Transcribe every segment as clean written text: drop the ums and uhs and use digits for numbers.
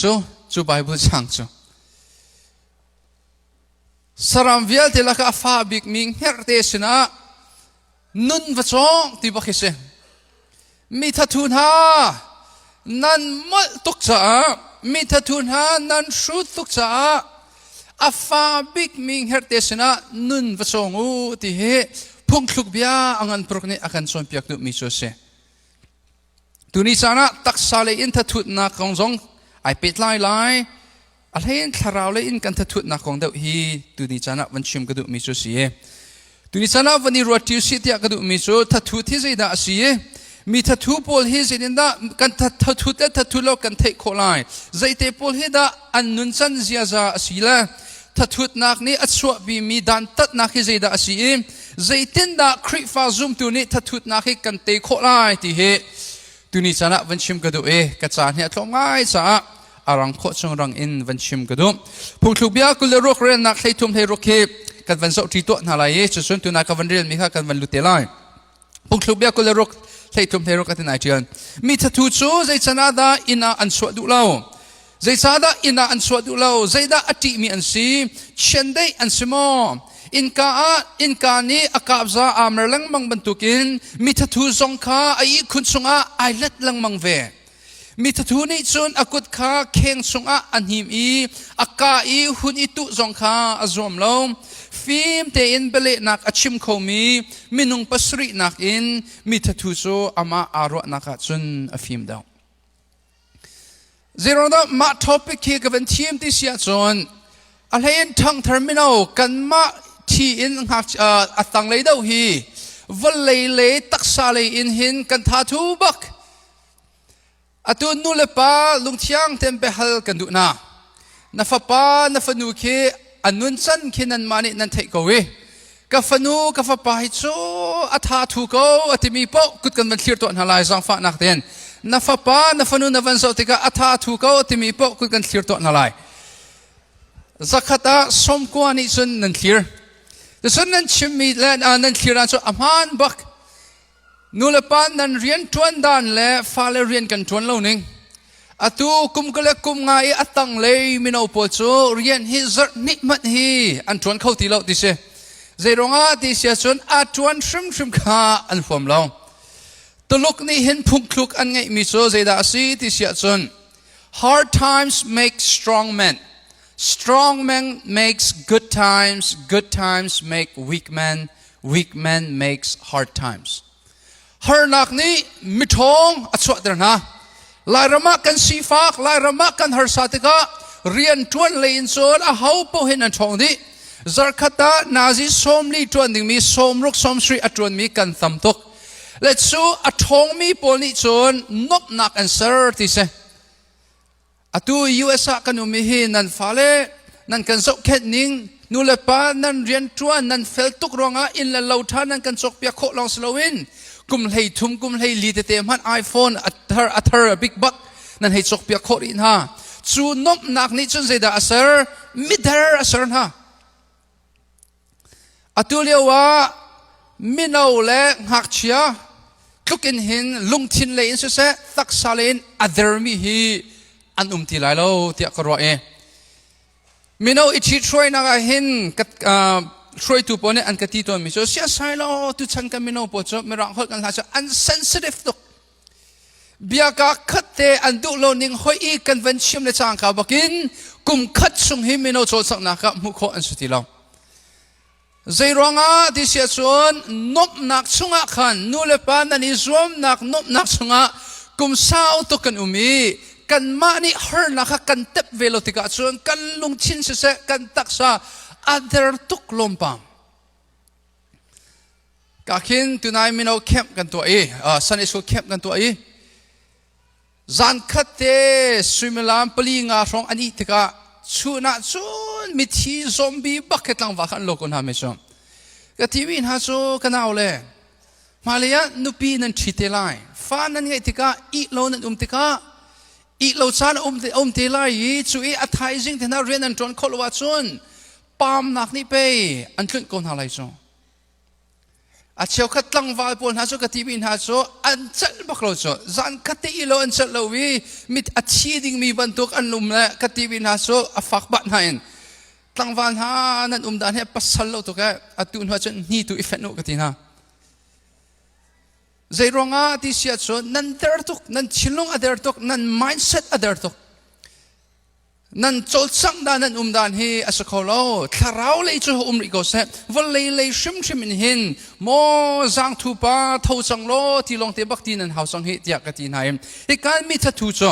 Cu cu Bible chang cu saram vialte lakah a fa bikmi hngerhte sinah nun va cawng ti bak hi si. Mi thathu hna nan molh tuk caah mi thathu hna nan hrut tuk caah a fa bikmi hngerhte sinah nun va cawng u ti hi phungthluk bia a ngan pruk nih a kan cawnpiak duhmi cu a si. Tuni caan ah taksa lei in thathutnak kong zong ai pehtlai lai. A hleiin thlarau lei in kan thathutnak kong deuh hi tuni caan ah van chim ka duhmi cu si. Tuni caan ah van i ruat ṭi usih tiah ka duhmi cu thathut hi zeidah a si i mi thathu pawl hi zeitindah kan thathut le thathut lo kan theih khawh lai. Zeite pawl hi dah an nuncan ziaza a si le thathutnak nih a chuahpimi dantatnak hi zeidah a si i zeitindah Khrihfa zumtu nih thathutnak hi kan tei khawh lai ti hi tuni caan ah van chim ka duh i ka caan hi a tlawm ngai caah a rang khawh chung rang in van chim ka duh. Phungthluk bia 26 relnak 33 16 hi kan van zoh ṭi tuah hna lai i cucun tunai ka van relmi kha kan van lut te lai. Phungthluk bia 26 33 16 a ti nai ṭial. Mi thathu cu zei can ah dah inn ah an chuah duh lo? Zeicahdah inn ah an chuah duh lo? Zeidah a ṭihmi an si? Chiandeih an si maw? Innka ah innka nih a kapza aa mer lengmang bantukin mi thathu zong kha a ihkhun chungah ai let lengmang ve. Mi thathu nih cun a kut kha kheng chungah a hnim i a ka i hun i tuh zong kha a zuam lo. Fim tein bialehnak a chim khomi minung pasarih nakin mi thathu cu amah aa ruahnak ah cun a fim deuh. Zeiruangdah mah topic hi ka van thim ti si ahcun a hlei in ṭhangthar mino kanmah thi in a tanglei deuh hi vawlei le taksa lei in hin kan tha thu bak. Atu nu le pa lungthiang tein biahal kan duh hna. Na fapa na fanu khi a nuncan khi nanmah nih nan theih ko i ka fanu ka fapa hi cu a tha thu ko a timi paoh kut kan van thlir tuah hna lai zaangfahnak tein na fapa na fanu na van zoh tikah a tha thu ko a timi paoh kut kan thlir tuah hna lai zakhat ah 90 nih cun nan thlir cun nan chimmi le nan thlir ah cun a hmaan bak Nu le pa nan rian ṭuan dan le fale rian kan ṭuan lo ning. Atu kum kul le kum nga i a tanglei mino pawl cu rian hi zarh hnih hmanh hi an ṭuan kho ti lo ti si. Zeiruangah ti si ahcun a ṭuan hrimhrim kha an huam lo. Tuluk nih hin phungthluk an ngeihmi cu zeidah a si ti si ahcun hard times make strong men. Strong men makes good times, good times make weak men, Weak man makes hard times. Harnak nih miṭhawng a chuahter hna. Lairam ah kan sifak, Lairam ah kan harsa tikah rian ṭuan lei in cun a ho paoh hin an ṭhawng dih. Zarkhat ah nazi 40 ṭuan dingmi 60 70 a ṭuanmi kan tam tuk. Le cu a ṭhawngmi pawl nih cun nuamhnak an ser ti si. Atu US ah kan um i hi nan fale nan kan zohkhenh ning nulepa nan rianṭuan nan fel tuk ruangah inn le lo ṭha nan kan cawkpiak khawh lawng si loin kum 13 kum 14 tete hmanh iPhone a thar a thar a big bak nan hei cawkpiak khawh rih hna. Cu nuamhnak nih cun zeidah a ser? Mider a ser hna. Atu lio ah mino le ngakchia tluk in hin lungthin lei in siseh taksa lei in a dermi hi an um ti lai lo tiah ka ruah i mino i ṭhithruainak ah hin ka hruaitu pawl nih an ka ti tawnmi cu siasai lo tuchan kan mino pawl cu mirang holh kan hla cu an sensitive tuk Biaka khat te an duh lo ning hoi i kan van chim le cangka bakin kum khat chung hi mino cawlcanghnak ah hmuh khawh an si ti lo. Zeiruangah ti si ahcun nuamhnak chungah khan nu le pa nan i zuamnak nuamhnak chungah kum sau tuk kan um i kanmah nih harnak kha kan tep ve lo tikah cun kan lungthin siseh kan taksa a der tuk lawmpam. Ka khin tunai mino camp kan tuah i Sunday school camp kan tuah i zan khat te suimilam pali nga hrawng an ih tikah chun ah cun mithi zombie bak he tlangval kha an lo ko hna me cu ka ti mi hna cu ka nau le hmailei ah nupi nan ṭhi te lai fa nan ngeih tikah ih lo nan um tikah ih lo caan a um te lai i cu i a thaizing te hna rian an ṭuan khawh lo ahcun paamnak nih pei an tlunh ko hna lai cu. A cheukhat tlangval pawl hna cu ka timi hna cu an celh bak lo cu zan khat te i lo an celh lo i mit a thi dingmi bantuk an um le ka timi hna cu a fak bat hna in tlangval hna nan um dan he pasal lo tuk e atu hnu cun hni tu i fenh u ka ti hna. Zei ruangah ti si ahcun nan der tuk, nan thinlung a der tuk, nan mindset a der tuk. Nan cawlcangh dan nan um dan hi a si kho lo. Thlarau lei cu um rih ko seh. Vawlei lei hrimhrim in hin maw zaangthu pa tho cang law ti lawng te bak ti nan hau cang hi tiah ka ti hna i hikan mi thathu cu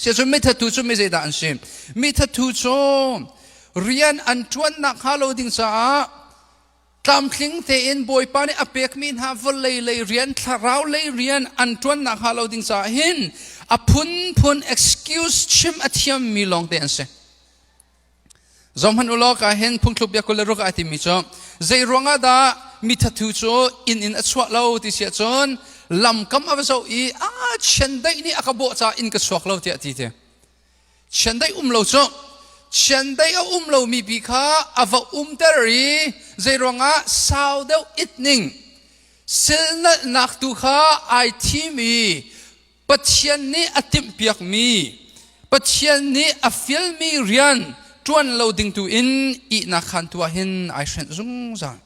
siacun mi thathu cu mi zeidah an si? Mi thathu cu rian an ṭuannak hnga lo ding caah Tlamtling tein Bawipa nih a pekmi hna vawlei lei rian, thlarau lei rian an ṭuannak hnga lo ding caah hin a phunphun excuse chim a thiammi lawngte an si. Zohhmanh u law ka hin phungthluk bia 26 ai timi cu zei ruangah dah mi thathu cu inn in a chuah lo ti si ahcun lamkam a va zoh i a chiandeih nih a ka bawh caah inn ka chuak lo tiah a ti te. Chiandeih um lo cu chiandeih a um lomi pi kha a va umter i zeiruangah sau deuh it ning silnalhnak tu kha ai thim i Pathian nih a timhpiakmi Pathian nih a fialmi rian ṭuan lo ding tu in ihnak khan tu ah hin ai hrenh zungzal.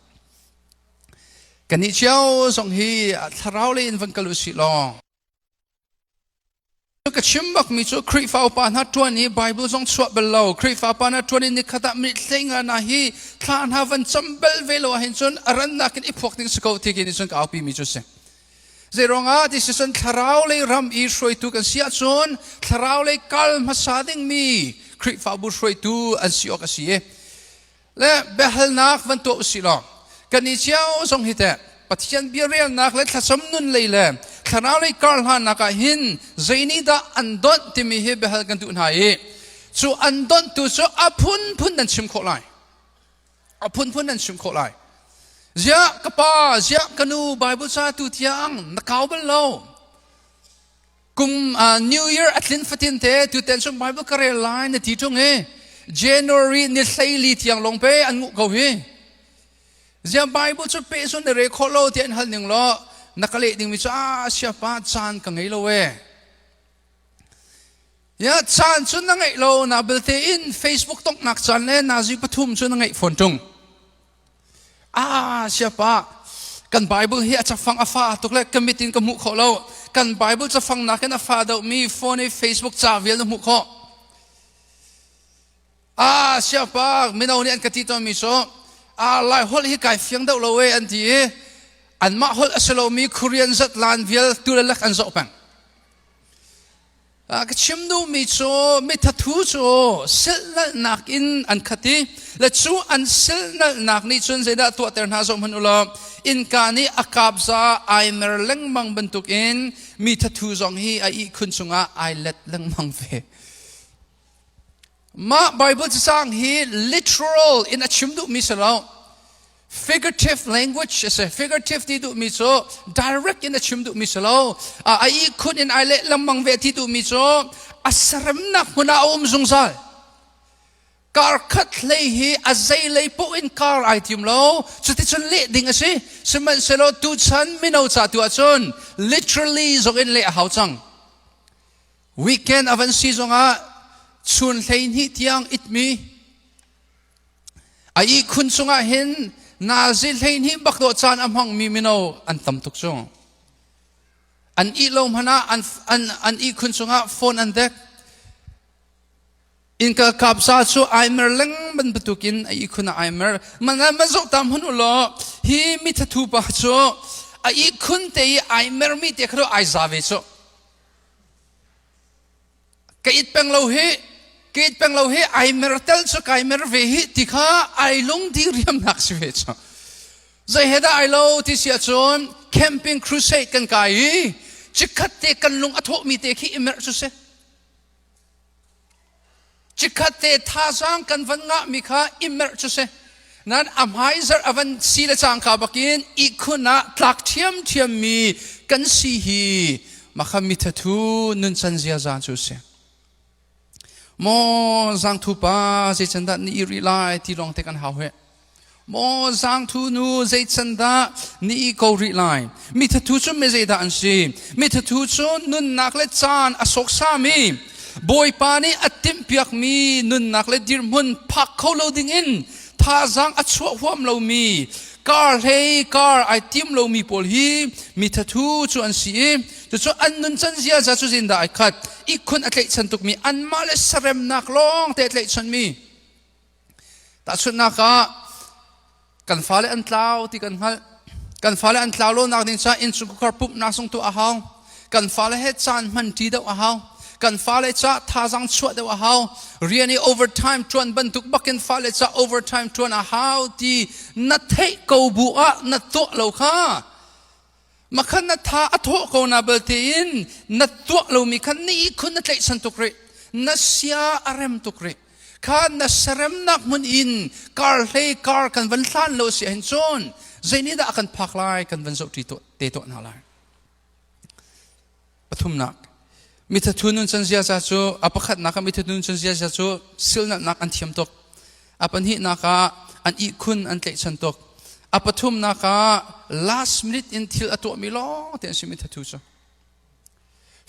Kannih cio zong hi thlarau lei in van kal u sih law Ka chim bakmi cu Khrihfa upa hna ṭuan i Bible zong chuah bal lo. Khrihfa upa hna ṭuan i nikhat ah minute 15 hna hi thla hna van cam bal ve lo ahhin cun a rannak in i phuak ding si ko ti nih cun ka aupi mi cu si. Zeiruangah ti si cun thlarau lei ram i hruaitu kan si ahcun thlarau lei kal hmasa dingmi Khrihfabu hruaitu an si awk a si i le biahalnak van tuah usih law kan i cio zong hi teh Pathian bia relnak le thlacam nun lei le thlarau lei kar hlannak ah hin zei nih dah an donh timi hi biahal kan duh hna i cu an donhtu cu a phunphun nan chim khawh lai, a phunphun nan chim khawh lai. Ziah ka pa, ziah ka nu, Bible ca tu tiang na kau bal lo? Kum New Year a tlin fatin te tuten cu Bible ka rel lai na ti ṭung i January ni 14 tiang lawng pe an nguh ko hi. Ziah Bible cu pe cun na rel khawh lo tiah an hal ning law na ka leh dingmi cu a siapa, caan ka ngei lo e. Ya caan cu na ngeih lo na belte in Facebook tongnak caan le nazi pathum cu na ngeih fawn ṭung. Ah, siapa, kan Bible hi a cafang a fa tuk le ka mit in ka hmuh khawh lo. Kan Bible cafang nakin a fa deuhmi phone i Facebook ca vial na hmuh khawh. Ah, siapa, mino nih an ka ti tawnmi cu, ah, Lai holh hi kai fiang deuh lo e an ti i, anmah holh a si lomi Korean zatlan vial tu le lek an zoh peng. Ka chim duhmi cu mithathu cu silhnalhnak in an khat i le cu an silhnalhnak nih cun zeidah tuahter hna zoh hmanh u law innka nih a kapza ai mer lengmang bantukin mi thathu zong hi a ihkhun cungah ai let lengmang ve. Mah Bible cacang hi literal in a chim duhmi si lo. Figurative language a si. Figurative ti duhmi cu direct in a chim duhmi si lo. A ihkhun in ai leh lengmang ve ti duhmi cu a seremnak hmun ah a um zungzal. Kar khat hlei hi a zei lei poh in kar ai tim lo. Cuticun leh ding a si. Sihmanhsehlaw tuchan mino ca tu ahcun literally zong in leh a hau cang. Weekend a van si zongah chun 12 tiang itmi a ihkhun cungah hin nazi 12 bak dawh caan a hmangmi mino an tam tuk cu. An ih lo hmanh ah an ihkhun cungah phone an dek. Innka kapza cu ai mer lengmang bantukin a ihkhun ah ai mer. Man man zoh ta hmanh u law hi mithathu pa cu a ihkhun te i ai mermi te kha ai za ve cu. Ka it peng lo hi, ka it peng lo hi, ai mer tel cu kai mer ve hi ti kha ai lung di riamnak si ve cu. Zei he dah ai lo ti si ahcun camping crusade kan kai i chikkhat te kan lung a thawhmi te khi i merh cu si. Chikkhat te thazaang kan van ngahmi kha i merh cu si. Nan a hmaizarh a van si le cangka bakin ihkhun ah tlak ṭhiamṭhiammi kan si hi makha mithathu nuncan ziaza cu si. Maw zangthu pa, zeican dah ni i rih lai ti lawng te kan hau he. Maw zaangthu nu zeican dah ni ko rih lai? Mi thathu cu mi zeidah an si? Mi thathu cu nunnak le caan a sawksami Bawipa nih a timhpiakmi nunnak le dirhmun phak kho lo dingin thazaang a chuah huam lomi kar hlei kar ai tim lomi pawl hi mi thathu cu an si i cucu an nuncan ziaza cu zindah ai khat ihkhun a tlaihchan tukmi anmah le saremnak lawng te a tlaihchanmi. Tahchunhnak ah kan fale an tlau ti kan hngalh. Kan fale an tlau lonak ding caah innchungkhar pumhnak zong tuah a hau. Kan fale he caan hman ṭi deuh a hau. Kan fale caah thazaang chuah deuh a hau. Rian i overtime ṭuan bantuk bakin fale caah overtime ṭuan a hau ti na theih ko bu ah na tuah lo kha makhan na tha a thawh ko na balte in na tuah lomi kha ni khun na tlaihchan tuk rih. Na sia a rem tuk rih. Kha na seremnak hmun in kar hlei kar kan van hlan lo si ahhin cun zei nih dah a kan phak lai kan van zoh ṭi te tuah hna lai. Pathumnak, mithathu nun can ziaza cu a pakhatnak ah mithathu nun can ziaza cu silnatnak an thiam tuk. A pahnihnak ah an ihkhun an tlaihchan tuk. A pathumnak ah last minute in thil a tuahmi lawng te an si mithathu cu.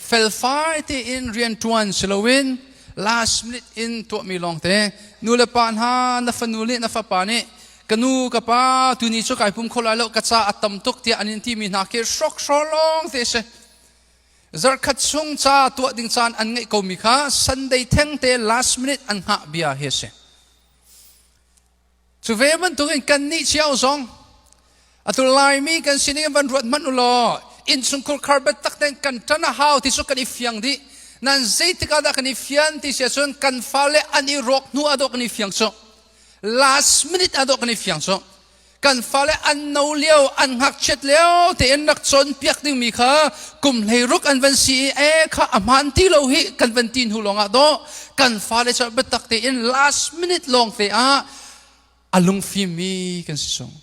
Felfai tein rianṭuan si loin last minute in tuahmi lawngte. Nu le pa hna, na fanu nih na fapa nih ka nu ka pa tuni cu kai pum kho lai lo, ka ca a tam tuk tiah an in timi hna khi hrokhrawl lawngte a si. Zarhkhat chung ca tuah ding caan an ngeih komi kha Sunday thengte last minute an hngah bia hi a si. Cu ve bantukin kannih cio zong atu Laimi kan sining in van ruat hmanh u law innchungkhur khar biatak tein kan ṭan a hau ti cu kan i fiang dih. Nan zeitik ah dah kan i fian ti si ahcun kan fale an i rawk hnu ah dawh kan i fiang cu. Last minute ah dawh kan i fiang cu. Kan fale an no lio, an ngakchiat lio tein rak cawnpiak dingmi kha kum 16 an van si i e kha a hmaan ti lo hi kan van ti hnu lawngah dawh kan fale cu biatak tein last minute lawng te ah a lungfimmi kan si sung.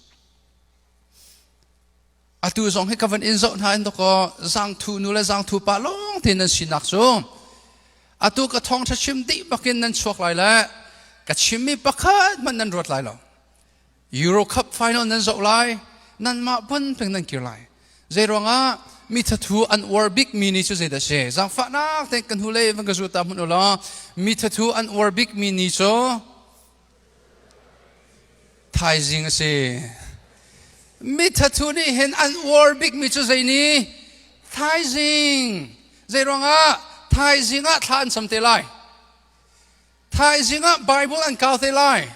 Atu zong hi ka van in zoh hna in dakaw zangthu nu le zangthu pa lawng te nan sinak cu atu ka thawngṭha chim dih bakin nan chuak lai le ka chimmi pakhat hmanh nan ruat lai lo. Euro Cup final nan zoh lai, nanmah pun peng nan kir lai. Zeiruangah mi thathu an uar bik mi ni cu zeidah si? Zaangfahnak tein kan hnulei van ka zu ta hmanh u law, mi thathu an uar bik mi ni cu thaizing a si. Mi thathu nih hin an uar bik mi cu zei ni? Thaizing. Zeiruangah thaizing ah thla an cam te lai. Thaizing ah Bible an kau te lai.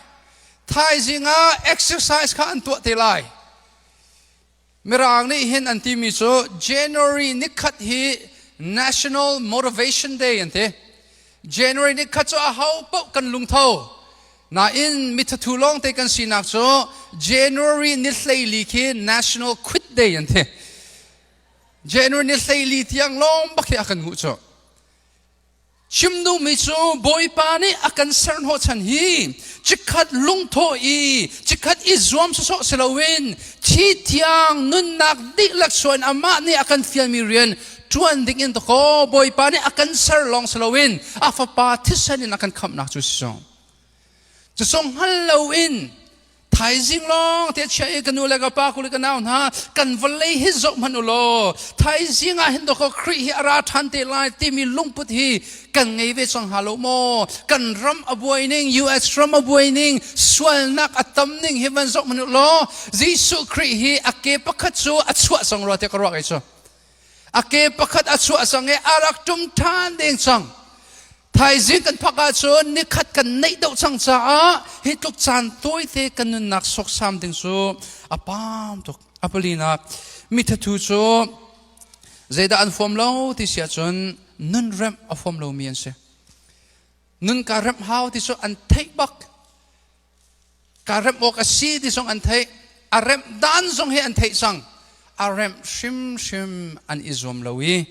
Thaizing ah exercise kha an tuah te lai. Mirang nih hin an timi cu January nikhat hi National Motivation Day an ti. January nikhat cu a ho paoh kan lungtho. Nain mithathu lawngte kan sinak cu January ni 14 khi National Quit Day an ti. January ni 14 tiang lawng bak hi a kan nguh cu. Chim duhmi cu Bawipa nih a kan serhnawhchan hi chikkhat lungthawh i chikkhat i zuam sawsawh si loin thi thiang nunnak dihlak suan amah nih a kan fialmi rian ṭuan ding in dakaw Bawipa nih a kan ser lawng si loin a fapa thisen in a kan khamhnak cu si cu. Cu hngal loin Thaizing lawng te chia i ka nu le ka pa kuli ka nau hna kan vawlei hi zoh hmanh u law thaizing ah hin dawkaw Khrih hi a ra ṭhan te lai timi lungput hi kan ngei ve cang hnga lo maw? Kan ram a buai ning, US ram a buai ning, sualnak a tam ning hi van zoh hmanh u law Jesuh Khrih hi a ke pakhat cu a chuah cang rua tiah ka ruah kei cu. A ke pakhat a chuah cang i a rak ṭum ṭhan deng cang. Thaizing kan phak ahcun nikhat kan neih deuh cang caah hi tluk caan tawite kan nunnak sawksam ding cu a pam tuk. A palinak mithathu cu zeidah an huam lo ti si ahcun nun remh a huam lomi an si. Nun ka remh hau ti cu an theih bak. Ka remh awk a si ti zong an theih. A remh dan zong hi an theih cang. A remh hrimhrim an i zuam lo i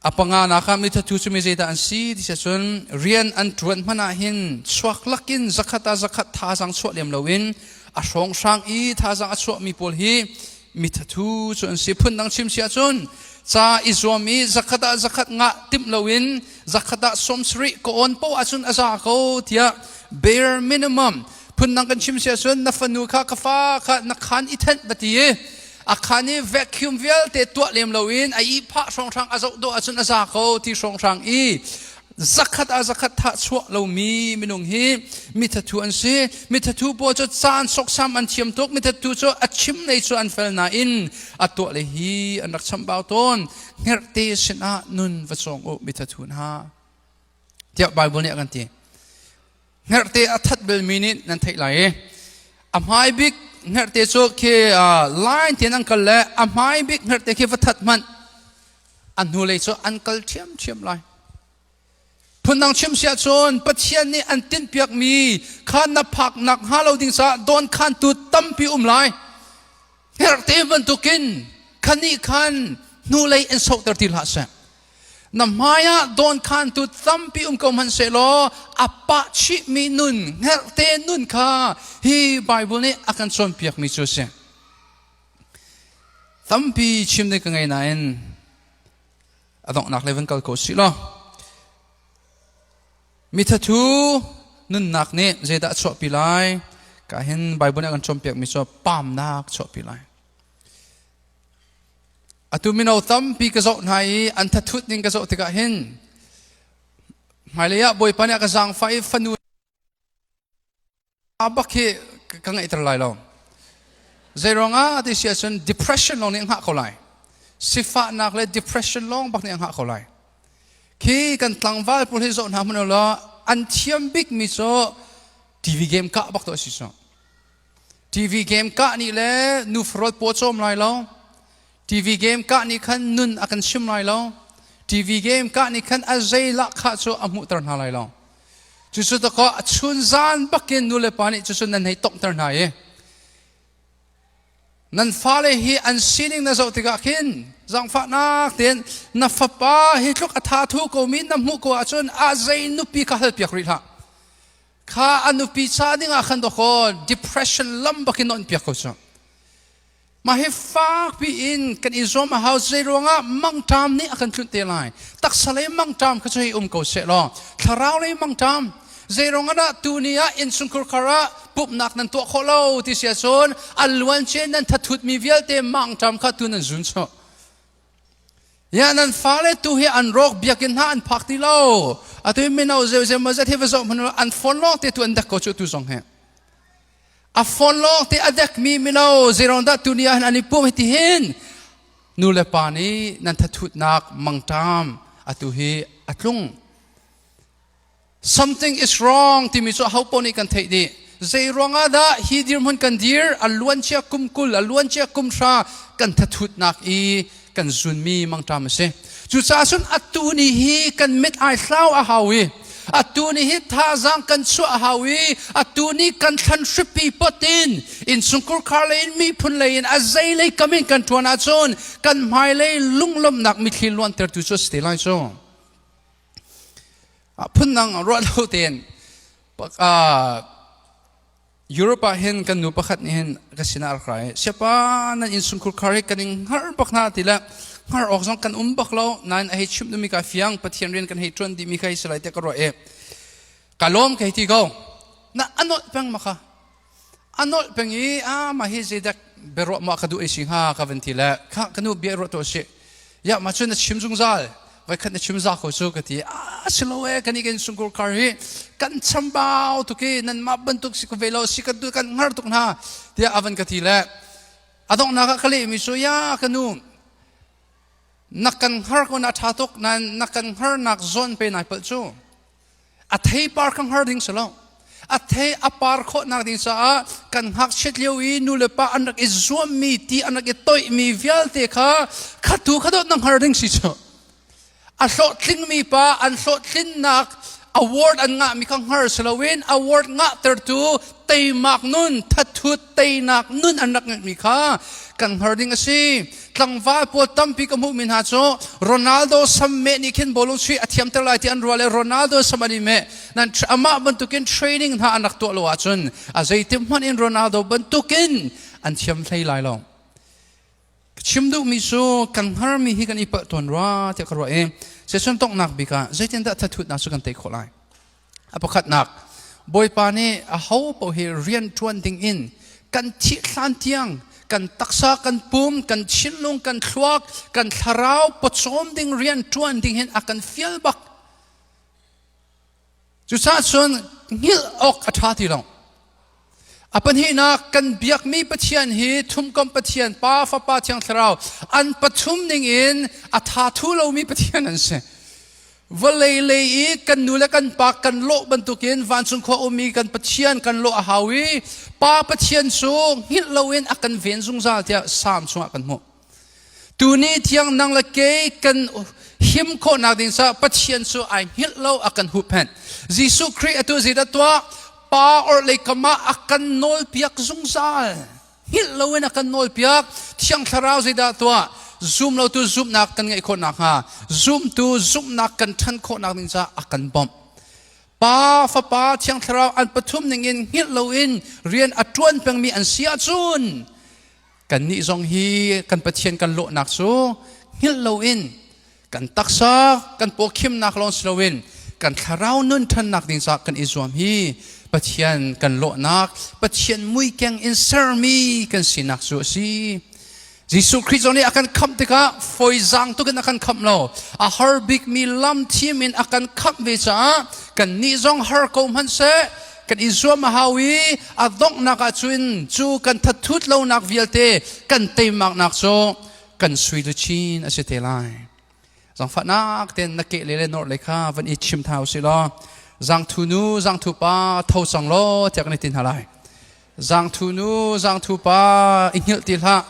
A panganak ah mithathu cu mi zeidah an si ti cun rian an ṭuan hmanh ah hin chuak lakin zakhat ah zakhat thazaang chuah lem loin a hrawnghrang i thazaang a chuahmi pawl hi mithathu cu an si. Phundang chim si ahcun ca i zuam i zakhat ah zakhat ngah timh loin zakhat ah 70 ka awn poah ahcun a za ko tiah bare minimum. Phundang kan chim si ahcun na fanu kha ka fa kha na khan i thenh va ti i a khan i vacuum vialte tuah lem loin a ihphah hrawnghrang a zoh dawh ahcun a za ko ti hrawnghrang i zakhat ah zakhat thah chuah lomi minung hi mithathu an si. Mithathu pawl cu caan sawksam an thiam tuk. Mithathu cu a chim lei cu an fel nain a tuah lei hi an rak chambau tawn. Hngerhte sinah nun va cawng u mithathu hna tiah Bible nih a kan ti. Hngerhte a that belmi nih nan theih lai i a hmai bik hngerhte cu khi line tein an kal le a hmai bik hngerhte khi va that hmanh a hnulei cu an kal ṭhiamṭhiam lai. Phundang chim si ahcun Pathian nih an tinhpiakmi kha na phak nak hnga lo ding caah dawnkhantu tampi um lai. Hngerhte bantukin khanih khan hnulei in sohter ti hlah seh. Na hmaiah dawnkhantu tampi um ko hmanhsehlaw a pah chihmi nun, hngerhte nun kha hi Bible nih a kan cawnpiakmi cu a si. Tampi chim ding ka ngei nain a donghnak lei van kal ko sih law mithathu nunnak nih zeidah a chuahpi lai ka hin Bible nih a kan cawnpiakmi cu pamnak chuahpi lai. Atu mino tampi ka zoh hna i an thathut ning ka zoh tikah hin hmailei ah Bawipa nih a ka zaangfah i fanu bak hi ka ngeihter lai lo. Zeiruangah ti si ahcun depression lawng nih a hngah ko lai. Sifahnak le depression lawng bak nih a hngah ko lai. Khi kan tlangval pawl hi zoh hna hmanh law an thiam bikmi cu TV game kah bak to si cu. TV game kah nih le nu farot paw cawm lai lo. TV game kah nih khan nun a kan chim lai lo. TV game kah nih khan a zei lahkhah cu a hmuhter hna lai lo. Cucu dakaw a chunzan bakin nu le pa nih cucu nan hei tonghter hna i nan fale hi an sining na zoh tikah khin zaangfahnak tein na fapa hi tluk a tha thu ko mi na hmuh ko ahcun a zei nupi kha halpiak rih hlah. Kha a nupi ca ding ah khan dakaw depression lam bakin na on piak ko cu. Mah hi fakpi in kan i zuam a hau. Zei ruangah mangṭam nih a kan tlunh te lai? Taksa lei mangṭam kha cu hei um ko seh law thlarau lei mangṭam zei ruangah dah tuni ah innchungkhar khar ah pumhnak nan tuah khawh lo ti si ahcun a luancia nan thathutmi vialte mangṭam kha tu nan zun chuah. Ya nan fale tu hi an rawk biakinn hna an phak ti lo. Atu mino zeu zeu mazat hi va zoh hmanh an phone lawng te tu an dek ko cu tu zong hi. A phone lawng te a dekmi mino zeiruang dah tuni ah hin an i pum hiti hin nu le pa nih nan thathutnak mangṭam atu hi a tlung. Something is wrong timi cu aho paoh nih kan theih dih. Zei ruangah dah hi dirhmun kan dir a luancia kum 20 a luancia kum 30 kan thathutnak i kan zunmi mangṭam a si. Cucaah cun atu ni hi kan mit ai hlau a hau i atu ni hi thazaang kan chuah a hau i atu ni kan thlan hripi pot in innchungkhur khar lei in miphun lei in a zei lei kam in kan ṭuan ahcun kan hmailei lunglawmhnak mitthli luantertu cu a si te lai cu. Phundang ruah lo tein Europe ah hin kan nu pakhat nih hin ka sinah a rak ra i siapa nan innchungkhur khar hi kan in hngar bak hna ti le hngar awk zong kan um bak lo nain a hei chimh duhmi ka fiang Pathian rian kan hei ṭuan dihmi kha hi si lai tiah ka ruah i ka lawm ka hei ti ko na a nolh peng ma kha a nolh peng i a mah hi zeidak biaruah ma ka duh ei si hnga ka van ti le kha ka nu bia ruah tuah si Ya ma cu na chim zungzal voikhat na chim za ko cu ka ti a si lo e kan i kan sungkur kar hi kan chambau tuk i nan mah bantuk si ko ve lo si kan tu kan ngar tuk hna tiah avan ka ti le a donghnak ah ka leh mi cu ya ka nu na kan hngar ko na tha tuk nan na kan hngar nak zawn pe nai palh cu A theipar kha hngar ding si lo. A thei a par khawhnak ding caah kan ngakchiat lio i nu le pa an rak i zuammi ti an rak i toihmi vialte kha khatu kha dawt na hngar ding si cu. A hlawhtlingmi pa an hlawhtlinnak award an ngahmi kha hngar si loin award ngahtertu teimak nun thathut teinak nun an rak ngeihmi kha kan hngar ding a si. Tlangval pawl tampi ka hmuhmi hna cu Ronaldo sam meh nih khin bawlung chuih a thiamter lai ti an ruah le Ronaldo sam an i meh. Nan amah bantukin training hna an rak tuah lo ahcun a zeitik hmanh in Ronaldo bantukin an thiam hlei lai lo. Chim duhmi cu kan hngarmi hi kan i palh tawn rua tiah ka ruah i session tonghnak bik ah zeitindah thathutnak cu kan tei khawh lai? A pakhatnak, Bawipa nih a ho paoh hi rian ṭuan ding in kan thih hlan tiang kan taksa kan pum kan thinlung kan thluak kan thlarau pawcawm ding rian ṭuan ding hin a kan fial bak. Cucaah cun hngilh awk a ṭha ti lo. A pahnihnak kan biakmi Pathian hi thumkomh Pathian Pa, Fapa, Thiang Thlarau an pathum ning in a tha thu lomi Pathian an si. Vawlei lei i kan nu le kan pa kan lawh bantukin vancung khua ummi kan Pathian kan lawh a hau i Pa Pathian cu hngilh loin a kan ven zungzal tiah Salm chungah kan hmuh. Tuni thiang nang le kei kan him khawhnak ding caah Pathian cu ai hngilh lo a kan huhphenh. Jesuh Khrih atu zeidah tuah? Pa orhlei kam ah a kan nawlpiak zungzal. Hngilh loin a kan nawlpiak. Thiang Thlarau zeidah tuah? Zum lotu zumhnak kan ngeih khawh nakhnga, zumtu zumhnak kan ṭhan khawhnak ding caah a kan bawmh. Pa, Fapa, Thiang Thlarau an pathum ningin hngilh loin rian a ṭuan pengmi an si ahcun Kannih zong hi kan Pathian kan lawhnak cu hngilh loin kan taksa kan pawkhimnak lawng si loin kan thlarau nun ṭhannak ding caah kan i zuam hi Pathian kan lawhnak Pathian muikeng in sermi kan sinak cu a si. Jesuh Khrih zong nih a kan khamh tikah fawizaang tuk in a kan khamh lo. A har bikmi lam thim in a kan khamh ve caah kannih zong har ko hmanhseh kan i zuam a hau i a donghnak ah cun cu kan thatthut lonak vialte kan teimaknak cu kan sui luchin a si te lai. Zangfahnak ten na ke le le nor le kha van i chim thau si law zangthu nu zangthu pa tho cang law tiah kan i tin hna lai. Zangthu nu zangthu pa i hngilh ti hlah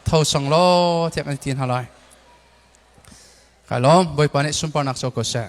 tho cang law tiah kan i tin hna lai. Kai lawm Bawipa nih sunparnak co ko seh.